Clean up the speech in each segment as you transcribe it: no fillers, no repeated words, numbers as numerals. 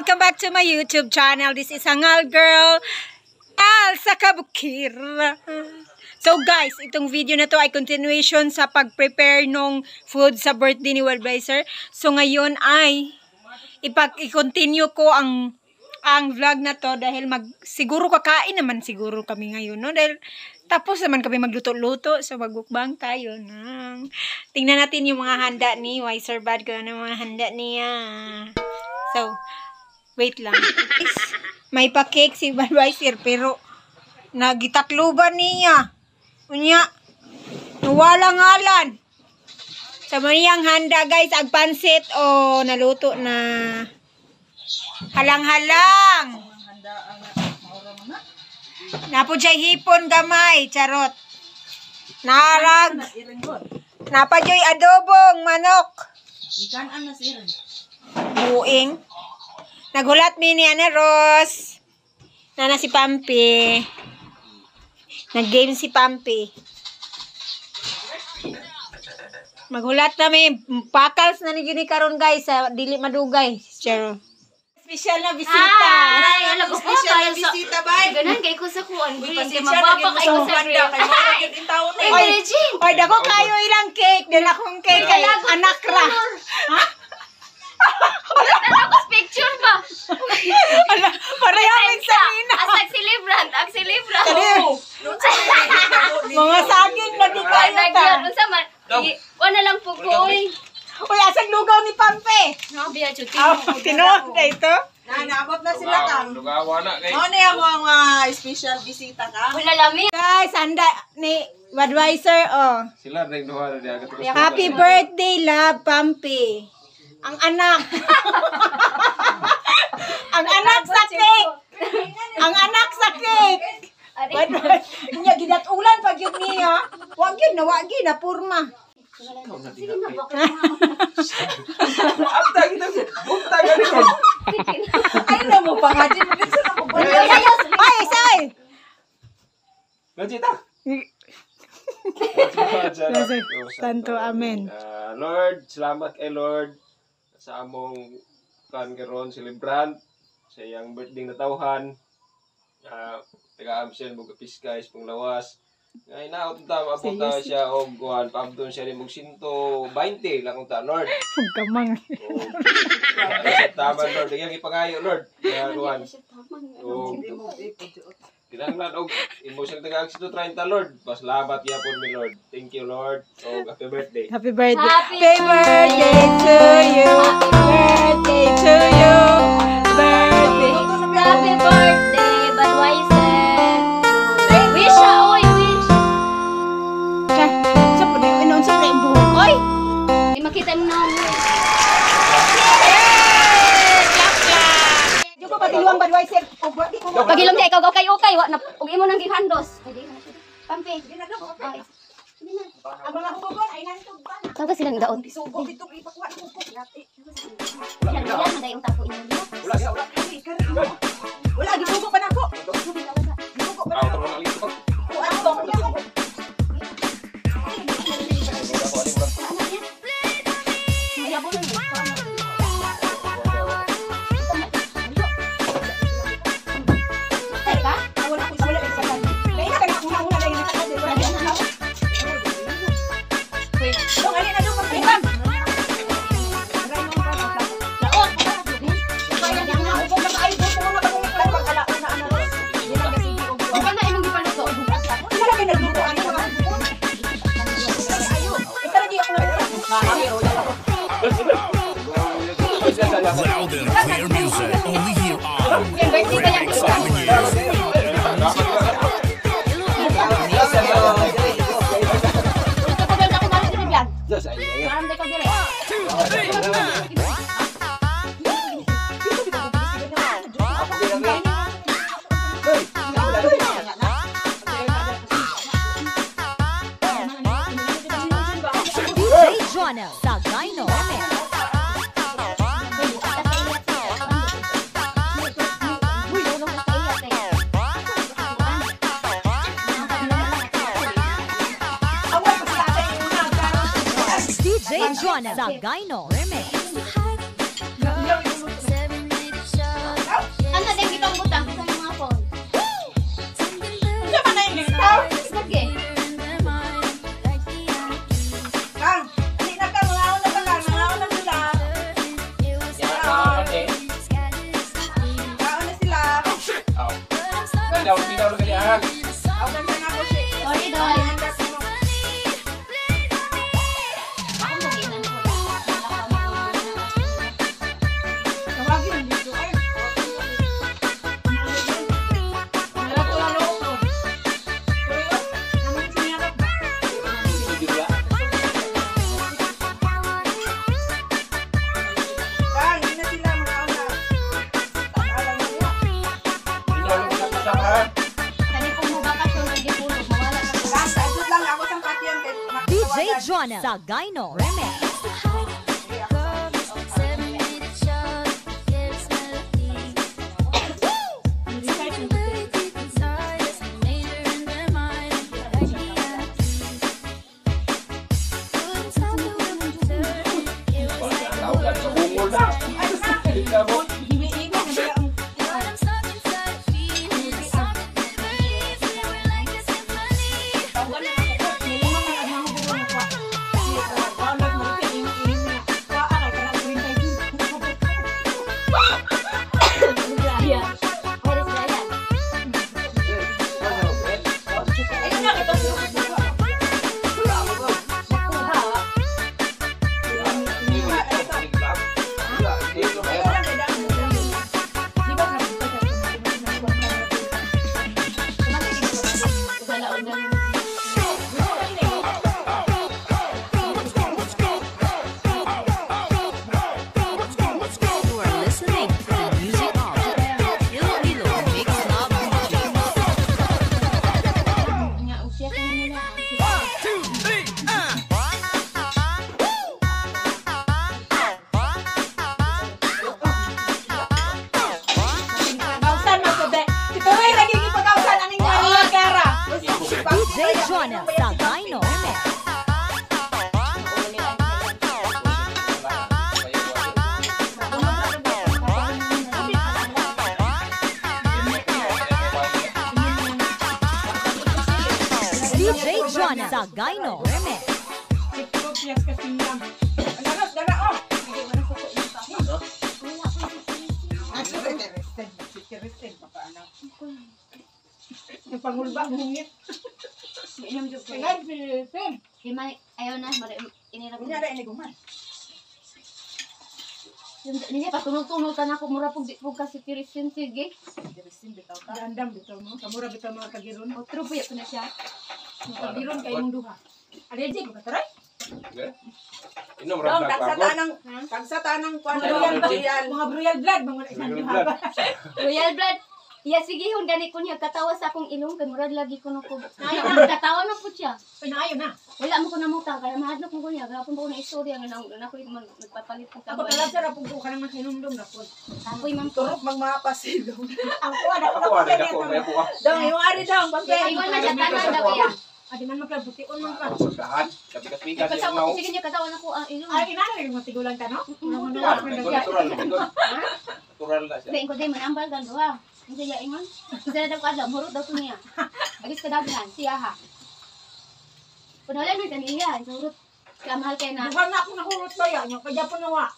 Welcome back to my YouTube channel. This is Hangal Girl Al sa Kabukira. So guys, itong video na to ay continuation sa pag-prepare nung food sa birthday ni Budweiser. So ngayon ay i-continue ko ang vlog na to dahil siguro kakain naman siguro kami ngayon, no? Dahil tapos naman kami magluto-luto, so magmukbang tayo ng tingnan natin yung mga handa ni Wiser Bad, kung ano mga handa niya. So, wait lang. Guys, may pa-cake si Budweiser pero nagitakluban niya. Unya, nawala ngalan. Sa so, ang handa, guys, ang pansit o oh, naluto na. Halang-halang. Napo siya hipon gamay, charot. Narag. Napa joy adobong manok. Buing. Nagulat mi ni Ana Ros. Nana si Pampi. Nag-game si Pampi. Maghulat na mi. Pakals na ni Juni karon, guys, sa dili madugay. Charo. Special na bisita. Ay, alam ko Special na bisita, bay. Ganan kay ko sa kuan. Uy, Kay pasensya na mababa gyud kay mo ko sa sa banda grill. kay mura gyud in taon eh. Ay, Regine. Oy, dako kayo ilang cake. Dala kong cake kay anak ra. Ha? Tapos picture ba? Ala, pareho min sa nina. As ag celebrant, ag celebrant. Mga saging lagi kayo ta. Nagyan unsa man? Wa na lang po ko oy. Uy, asang lugaw ni Pampe? No, biya chuti. Ah, tinuod na ito. Na naabot na sila kang. Lugawa na kay. Mao na yung mga special bisita ka. Wala lami. Guys, handa ni Budweiser, oh. Sila ring duha na diha kato. Happy birthday, love, Pampi. Ang anak. Ang anak sa cake. Ang anak sa cake. Nya ginat-ulan pag yun niya. Wag yun na, wag yun na, purma. Abta kita. Bukta gani ron. Ay na mo pa nga mo dito na mo. Ay, say! Gaji ta. Santo, amen. Lord, salamat kay Lord sa among kan karon celebrant sa iyang birthday na tawhan. Taga-absent mo kapiskay sa panglawas. Ngay naot ta maabot ta siya og kuan paabton siya ni mog 120 lang unta, Lord. Gamang. Sa tama, Lord, iyang ipangayo, Lord. Nga kuan. Og kinahanglan og imo siyang taga 130, Lord. Pasalamat gyapon mi, Lord. Thank you, Lord. Og happy birthday. Happy birthday. Happy Birthday to you. Birthday to you. Birthday. Happy birthday, Budweiser. Wish siya, oy, wish. Sa pa na yun, sa pa na yung buhok. Oy! Di makita mo na. Diyo ko patiluang Budweiser. O, di ko Pagilom di ikaw kay okay, wa na ug imo nang gihandos. Ay, di na siya. Pampi. Ay. Ang mga hugogon ay nantog pa na. Tawag silang daon. Sugo bitong ipakuha ko ko. Yan, yan, dayong tapo inyo. Wala siya, wala. Wala gisugo pa nako. Gisugo pa Aw, nako. taro na lito. Kuan ko. Teka, Wala ko wala sa kan. Kaya ka na una-una dahil nakakasir. Wala na. Dong, alin na dong, pagpipam. laot. Di ba na imong gipaluto? Loud and clear music only here on Birthday ba yan? Remix Avenue. Ito ko ako balik diri biyan. Diyos, ay, ay. Maram day ka diri. DJ Jonel Sagayno. DJ Jonel Sagayno Remix. Daw, daw lagi ah. Sorry, Doy. Ako maginan ko. Tawagin dito ay. Wala ko lalo ko. Naman siya ba? Kang, hindi na sila mga una. Tanalan mo. Kani kung mo bakasyon ang gipulog, mawala na ko. Kang, sagot lang ako sa katiyan kay DJ Jonel Sagayno Remix. Hiniigo na ba ang Raya. Where is Raya? Wala na. You are listening to the music of Iloilo Mix Love DJ. Nga, usya ko na nila. Pagkausan masabi. Ito rin nagiging pagkausan aning Maria Cara. DJ Jonel Sagayno Remix. DJ Jonel Sagayno Remix. Pangulba, hungit. Inom jud ko. Kailan, Philippine. Di man, ayaw na, inirap ko. Unya na ini guman. Niya, patulog-tulog ka na ako, mura pug di pug kasi tirisin, sige. Gandam bitaw mo. Kamura bitaw mga kagiron. Otro po yun na siya. Mga kagiron kay imong duha. Allergic ba taray? Inom Dong, ramdag tagsa pagod. tanang, tagsa tanang kuan Mga royal royal. Mga royal blood mga isang Royal duha blood. ba? Royal blood. Iya, sige, hun, gani ko niya, katawa sa akong ilong, kay murag lagi ko na ko. Katawa na po siya. Ay, na. Wala mo ko namuta, kaya mahadlok mo ko niya, gapon ko na istorya, nga na ko yung nagpapalit ng Ako kaboy. talag sa rapong ko kanang makinumdum na po. Ako'y ma'am. Turok magmapasilong. Ako ada Ako ada ako may ako ah. Dong, yung ari dong, pampe. Ingon man siya, tanan daw iya. Adi man magkabution man ka. Pagkahan, kapikas-pikas yung Katawa, nao. sige niya, katawa na ko ang ilong. Ay, inana yung matigulang ka, no? Natural, natural na siya. Sabihin ko din, manambal kan duha. Ang siya ingon. Sila daw kadlaw, murot daw to niya. Agis kadaghan, siya ha. Kung wala na kaniya, surot. Kaya mahal kay na. Duha na ako nahurot ba yan? Kaya po nawa.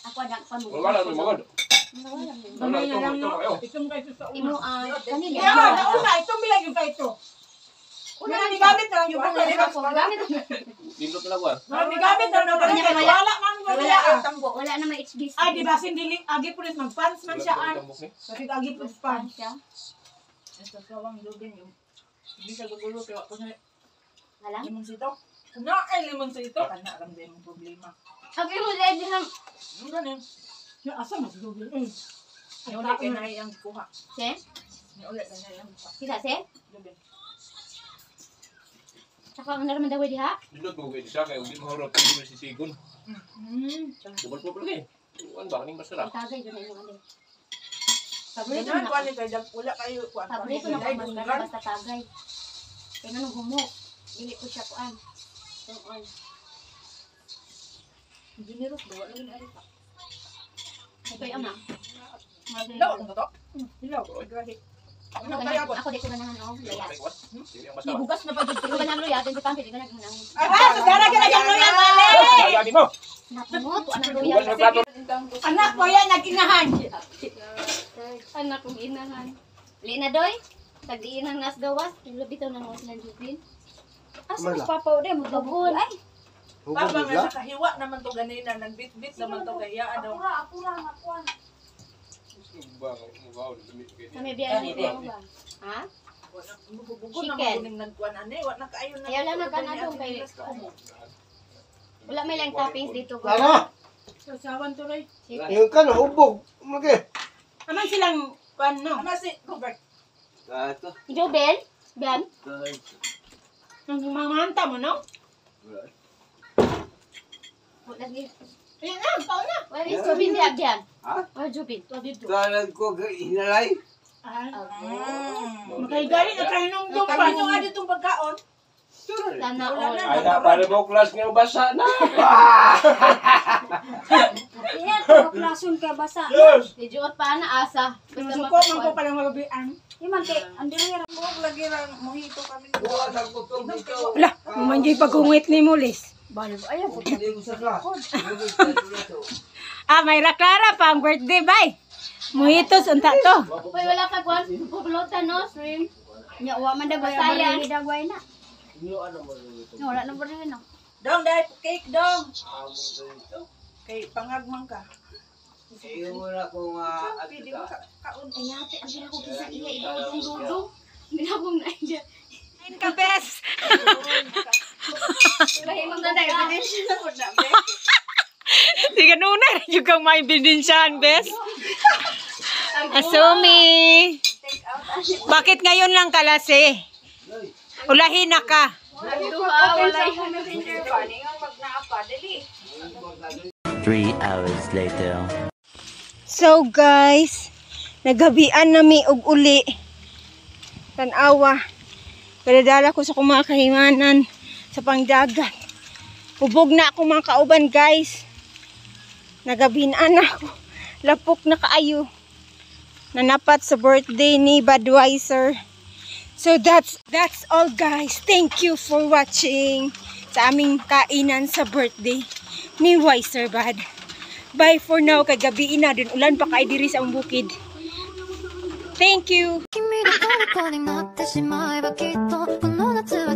Ako anak pa mo. Wala na magod. Wala na. Gamay na lang, no? Ito, Itong kayo sa una. Imo ang kanila. Kaya, nauna, itong bilang yung kayo ito. Una Una, na nigamit na lang yung Una pagkain. na ako. Gamit. Lindot na lang. Mga nigamit na lang. Wala, Wala, wala man Wala wala. ang tambo. Wala na may HBC. Ay, di ba, sindili, agi po rin, mag-pants man siya, ay. Kasi agi po pants. Siya. Sa sawang lubin yung hindi sa gugulo kay wa ko na Wala. limonsito. No, ay limonsito. Kana alam din yung problema. Ako yung mula di ham. Yung ganin. Yung asa, mas Google. Eh. Yung ulit kay na iyang kuha. Se? Yung ulit kay na iyang kuha. Sila se? Lubin. Saka ang naraman daw diha. Lindot mo kay siya kay ug di mahurot hindi mo sisigon. Tubal po lagi. Kuan ba kaning masarap. Tagay jud na imong ali. Paborito Ganun na. kuan ni kay wala kayo kuan. Paborito na ko mas basta tagay. Kaya nung humo, dili ko siya kuan. Tuon. Generous ba wala gani ari pa. Ito'y ama. Daw ang to. Hilaw. Grabe. Ako Ano kaya po? Ako di ko ganahan og luya. Dili ang masarap. Ibugas na pa Di ko ganahan luya, di ko pampi, di ko ganahan. Ah, sudara gina yung royal mali! Lagi mo. Nakumot, anang luya. Bugas na plato. Anak ko yan, nag-inahan. Anak kong inahan. Li na doy. Tagdiin ang nas gawas. Bitaw nang was ng Jubin. Asa Wala. mas papaw de mo Bagon. Ay, Papa nga nakahiwa naman to ganina, nagbitbit naman to kay iya daw. apura apura nga kuan. Kami biyan ni ba? Ha? Bubugon naman Chicken. kuning nagkuan ani, wa na kaayo na. Ayaw lang nagkanadong kay- Wala may lang toppings dito. Tara! Sawan to rin. Yung ka na, hubog. Magi. Aman silang kuan no. Ama si Robert. Jubin? Ben? Nang mamanta mo no? Wala gi. Ayan na, pao na. Where is Jubin di abyan? Ha? Where Jubin? Tuwa dito. Talag ko hinalay. Ah, makaigali na tayo nung Kami dumpa. nung ano itong pagkaon. Sana all. Ay na, para mo class nga basa na. Iya to klason kay basa. Yes! Medyo pa na asa. Basta Suko man ko makakuan. palang magabian. Di man kay andiri ra. Buhok lagi ra mojito kami. Bukas ang kutong dito. Wala, manjay pagungit ni Mulis. Ayaw po. Hindi ko sa class. Ah, may Clara pa ang birthday, bye. Mojitos unta to. Uy, wala ka kuan. Pupulutan no, shrimp. Nya wa man dagway Basayan. abari dagway na. No, wala na ba rin no. Dong, dahil cake dong. Kay pangagmang ka. Iyo mo na kung Pwede mo kaon. Ay, ate, ang ko kisa iya idudong dudong. Ginagong na iya. Kain ka, bes. Bahimang na dahil. Sige, nuna rin yung kang may bindinsyahan, bes. Asumi. Bakit ngayon lang kalase? Ulahin na ka. Duha, wala. 3 hours later. So guys, nagabian nami og uli. Tanawa. Kadadala ko sa akong mga kahimanan sa pangdagat. Hubog na ako mga kauban, guys. Nagabian na ako. Lapok na kaayo. Nanapat sa birthday ni Budweiser. So that's all, guys. Thank you for watching sa aming kainan sa birthday ni Weiser Bud. Bye for now, kay gabi na din ulan pa kay diri sa among bukid. Thank you. 君の虜になってしまえばきっとこの夏は